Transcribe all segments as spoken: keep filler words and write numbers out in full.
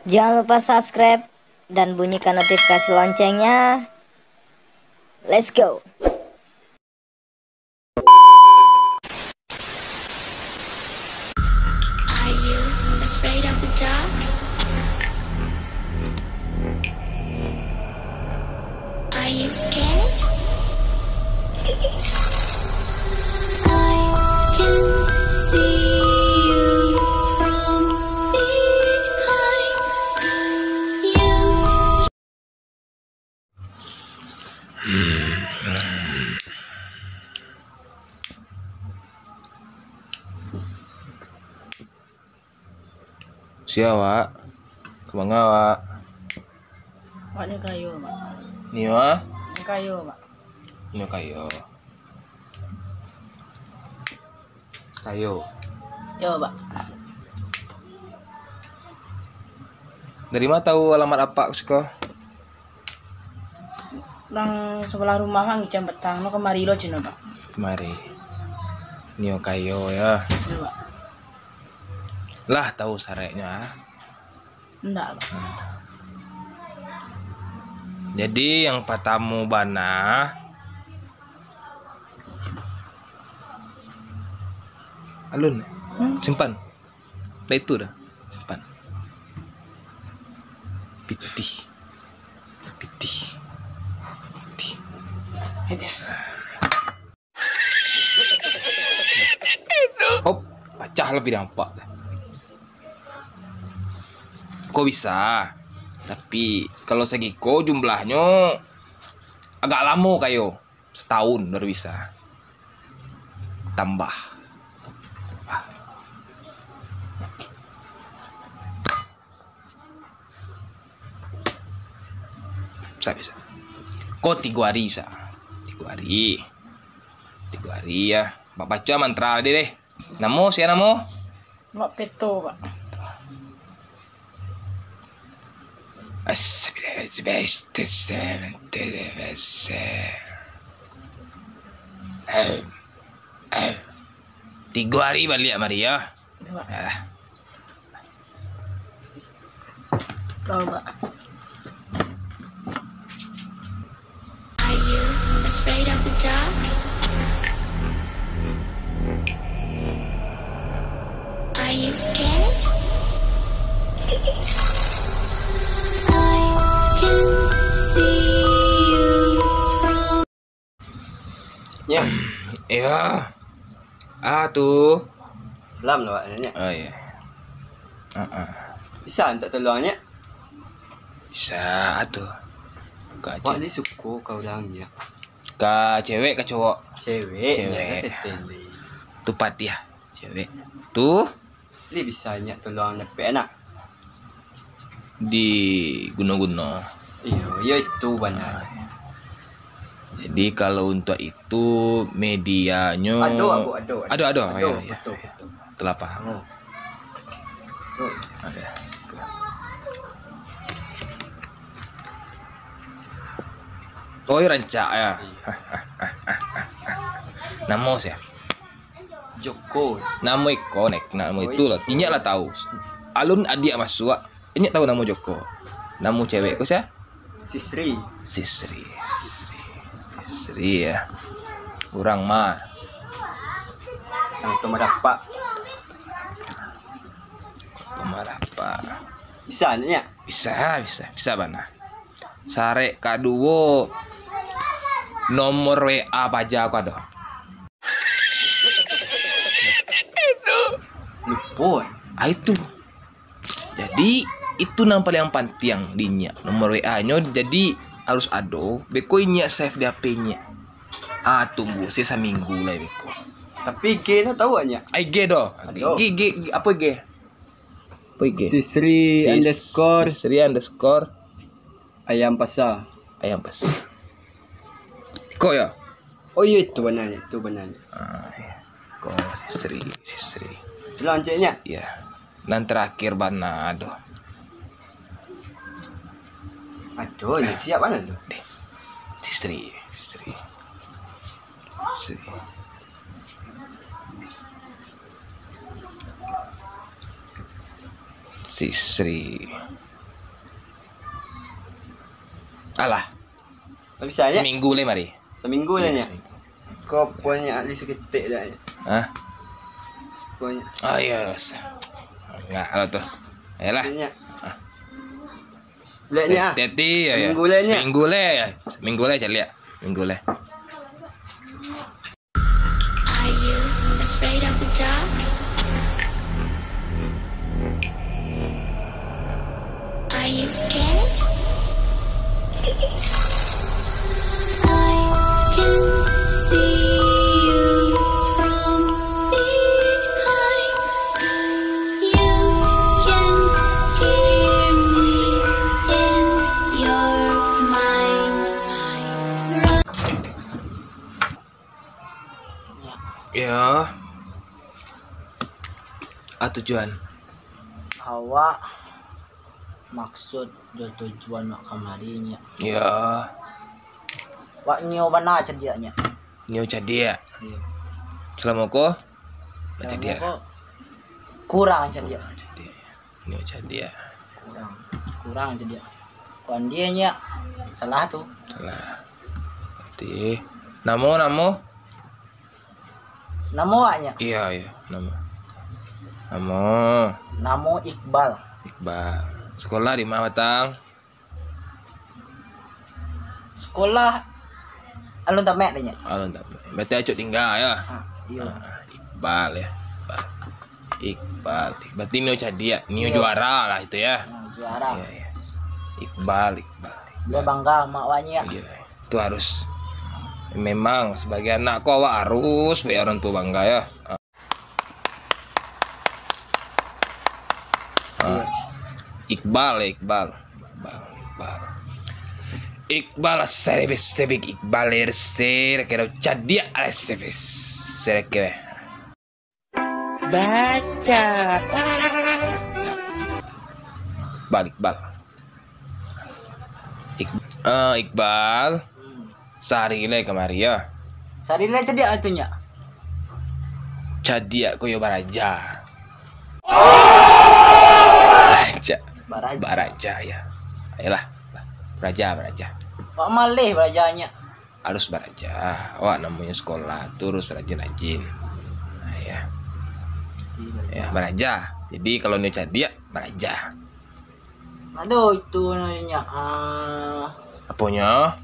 Jangan lupa subscribe dan bunyikan notifikasi loncengnya. Let's go. Are you afraid of the dark? Are you scared? I can see you from behind. You Sia, Wak? Ka manga, Wak? Wak, nio kayo, Wak. Nio, ah? Nio kayo, Wak. Nio kayo. Kayo. Yo, Wak. Dari ma tahu alamat apak ko siko? Urang sabalah rumah, Wak, ngecek petang, no kamari lo cino, Wak. Kamari. Nio kayo, yo. Yo, Wak. Lah tahu sareknyo, ah? Ndak, Wak. Jadi, yang patamo bana, alun. Hmm? Simpan. Dah itu dah. Simpan. Pitih. Pitih. Pitih. Ada. Hop, pacah lah pidang apak. Ko bisa. Tapi, kalau sagiko jumlahnyo agak lamo kayo. Satahun baru bisa. Tambah. Bisa, bisa. Ko tigo hari bisa. Tigo hari. Tigo hari, ya. Ba-, baco mantra tadi deh. Namo, sia namo? Mak Peto, Pak. Tigo hari baliak mari, yo. Yo, Pak. Alah. Tahu, Pak. Are you afraid of the dark? Are you scared? I can see you from Nyak. Iyo. Ah, tu. Salam lah, Wak, Nyak. Oh, iyo. Ah, ah. Bisa mintak tolong, Nyak? Bisa, ah, tu. Ka Wak ni suko ka urang, Nyak. Ka cewek, ka cowok? Cewek, Nyak. Cewek. Teteh ni. Tupat dia, cewek. Tu. Lai bisa Nyak tolong dapek, nak? Diguno-guno. Iyo, iyo itu bana. Ah. Jadi, kalau untuak itu, medianyo ado, Abu, ado, ado. Ado, ado. Ado, iyo, iyo. Betul, betul. Telah paham. Oh. Betul. Ado. Oh, iyo rancak, yo. Iyo. Namo sia? Joko. Namo iko, nek, namo itu lah. Inyak lah tahu. Alun adiak masuak. Inyak tahu namo Joko. Namo cewek ko sia? Sisri. Sisri. Sisri. Sisri, yo. Urang ma? Urang Kota Marapak. Kota Marapak. Bisa, Nyak? Bisa, bisa. Bisa bana. Sarek kaduo, nomor W A paja ko ado. Lupo. Ah, itu. Jadi, itu nan paliang pantiang di inyak. Nomor W A-nyo jadi harus ado. Beko inyak save di H P inyak. Ah, tunggu se saminggu lai beko. Tapi I G no tahu, Nyak? I G doh. Ado. I G, I G, apo I G? Apo I G? Sisri Sis-, underscore Sisri underscore Ayam Pasa. Ayam Pasa. Iko yo? Oh iyo, itu bananyo, itu bananyo. Ah, iyo. Ko Sisri, Sisri. Itulah onceknyo. Iyo. Nan terakhir bana ado. Ado, nan siap bana tu. Deh. Sisri, Sisri. Sisri. Sisri. Alah. Bisa, Nyak? Saminggu lai mari. Saminggu, Nyak? Iyo, saminggu. Ko puanyo ali saketek, Nyak? Hah? Puanyo. Ah, iyo, rasa. Ngak lah tu. Ayolah. Iyo, Nyak. Ah. Liek, Nyak, ah. Hati-hati, yo, yo. Saminggu lai, Nyak. Saminggu lai, yo. Saminggu lai, caliak. Saminggu lai. Are you afraid of the dark? Are you scared? I can see you from behind. You can hear me in your mind. Yo. Ah, tujuan. Awak maksud jo tujuan wak kamari, Nyak? Yo. Wak nio bana cadiak, Nyak. Nio cadiak? Iyo. Salamo ko? Salamo cadiak ko kurang cadiak. Kurang cadiak. Nio cadiak. Kurang. Kurang cadiak. Kuandianyo salah tu. Salah. Berarti namo, namo? Namo awaknyo? Iyo, iyo, namo. Namo. Namo Iqbal. Iqbal. Sekolah di ma, Batang? Sekolah Alun Tamek tu, Nyak. Alun Tamek. Berarti acok tingga, yo? Ah, iyo. Ah, Iqbal, yo. Iqbal. Iqbal. Berarti nio cadiak, nio juara lah itu, yo? Ah, juara. Iyo, iyo. Iqbal, Iqbal, Iqbal. Bangga mak awaknyo. Iyo. Itu harus. Memang sebagai anak ko, awak harus buek orang tua bangga, yo. Ah. Iqbal, yo, Iqbal. Iqbal, Iqbal. Iqbal, serius, serius, Iqbal, serius, kira cadiak, serius, serius. Baca. Iqbal, Iqbal. Ik-, eh, Iqbal. Hmm. Sahari lai kamari, yo. Sahari lai cadiak tu, Nyak? Cadiak ko yo baraja. Baraja. Baraja. Baraja, yo. Ayolah. Baraja, baraja. Wak maleh baraja, Nyak. Harus baraja. Awak namonyo sekolah tu harus rajin-rajin. Nah, yo. Mesti baraja. Yo, baraja. Jadi, kalau nio cadiak, baraja. Aduh, itu nyo, ah. Aponyo?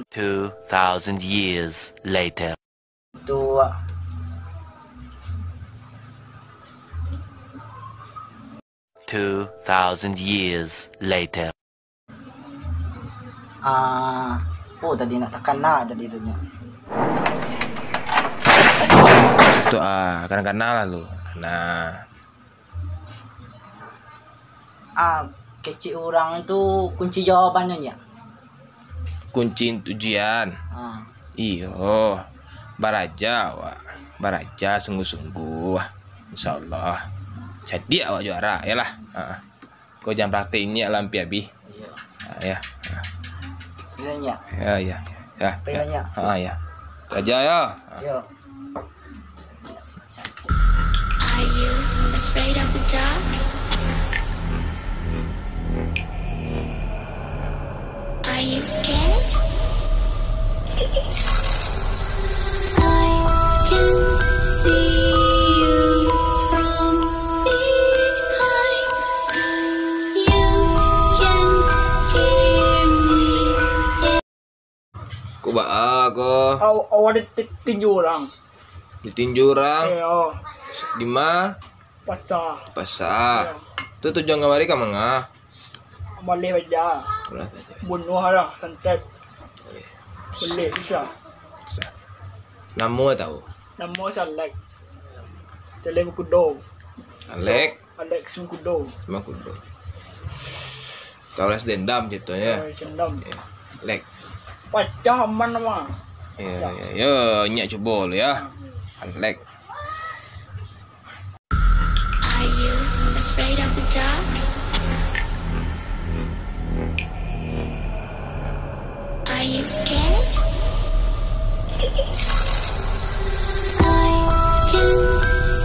Two thousand years later. Tu, ah. Two thousand years later. Ah, oh, tadi nak takana tadi tu, Nyak. Tu, ah, kana-kana lah lu. Nah. Ah, kecek urang tu kunci jawabannyo, Nyak? Kunci ujian? Ah. Iyo. Baraja awak. Baraja sungguah-sungguah. Insya Allah. Cadiak awak juara, yolah. Ha. Ko jan praktek inyiak lah, ampia abih. Iyo. Ha, yo. Ha. Iyo, Nyak. Yo, yo. Yo. Iyo, Nyak. Ha, yo. Baraja, yo. Ha. Iyo. Are you afraid of the dark? Are you scared? I can see you from behind. You can hear me. Ko baa ko? Aw-, awak di ti-, tinju urang. Ditinju urang? Iyo. Di ma? Pasa. Pasa. Iyo. Tu tujuan kamari ka manga? Maleh baraja. Maleh baraja. Bunuah lah, santet. Maleh, bisa. Bisa. Namo tau? Namo si Alek. Si Alek Mengkudo. Alek? Alek Mengkudo. Mengkudo. Balas dendam ceritanya. Balas dendam. Ya. Lek. Pacah aman mah. Ya, ya, ya. Nyiak cubo lu ya. Lek. Are you afraid of the dark? Are you scared? I can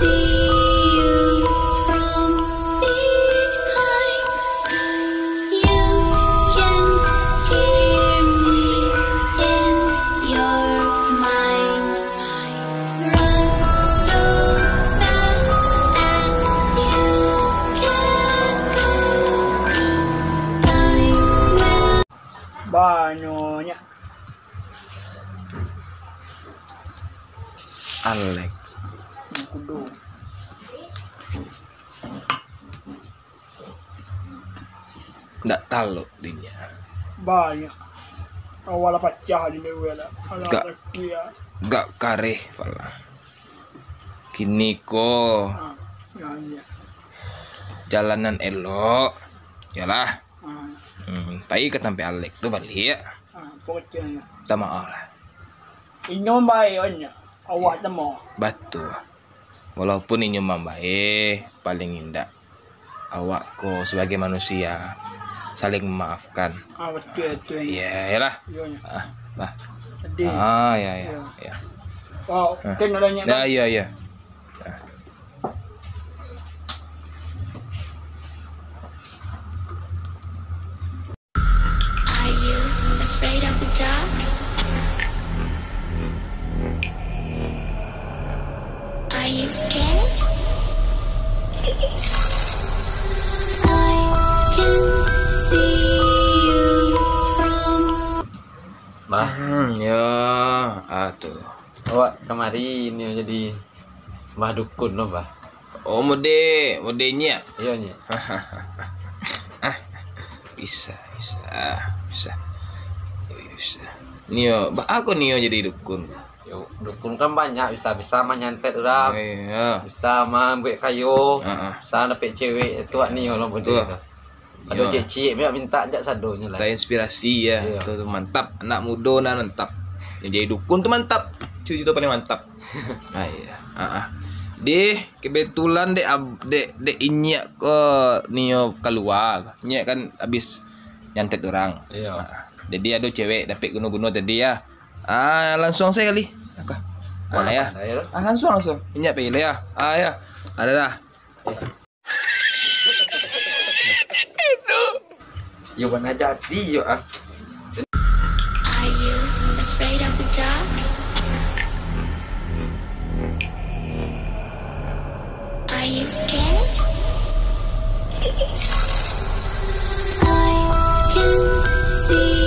see you from behind. You Alek. Kudo. Ndak talok dinyo. Banyak. Awak lah pacah di mewe lah. Alah, gak, rezeki lah. Gak kareh pala. Kini ko. Ah, ya, ya. Jalan nan elok. Yalah. Ah. Hmm, pai ka tampek Alek tu baliak. Ah, pokoknyo. Minta maaf lah. Inyo bae onyo. Awak tamo. Batua. Walaupun inyo mambae, paling indak awak ko sabagai manusia saling memaafkan. Ah, batua, batua. Ya, yalah. Iyo, iyo. Ah, lah. Jadi, ah, ya, ya, iyo. Ya. Oh, ah. Kan adanya. Ya, kan? Ya, ya. Ya. Are you afraid of the dark? Are you scared? I can see you from. Bah. Hmm, ya, ah, tu. Awak kamari ni jadi Bah dukun lo, Bah. Oh, mode, mode nyiak. Iyo, nyiak. Ah, bisa, bisa, bisa. Bisa. Nio, baa ko nio jadi dukun? Yo, dukun kan banyak, bisa, bisa manyantet urang. Oh, iyo. Bisa mambuek kayo, ah, ah, bisa dapek cewek, itu wak nio lo mode tu. Ado ciek-ciek, mintak jak sadonyo lah. Terinspirasi, ya. Iyo. Tu, tu mantap. Anak mudo nan mantap. Yang jadi dukun tu mantap. Itu, itu paling mantap. Ah, iya. Ah, ah. Deh, kebetulan dek ab-, dek, dek inyiak ko nio kalua. Inyiak kan abis nyantet urang. Iyo. Ah, jadi ado cewek dapek guno-guno tadi, ya. Ah, lansuang sajo kali. Angkah. Ah, ya. Ah, lansuang, lansuang. Inyiak pai lah, ya. Ah, ya. Ado dah. Yo, bana jadi yo, ah. Are you afraid of the dark? Are you scared? I can see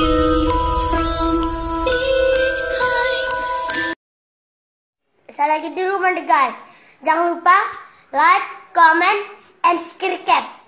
you from behind. Salagi dulu mande, guys. Jangan lupa like, comment, and subscribe.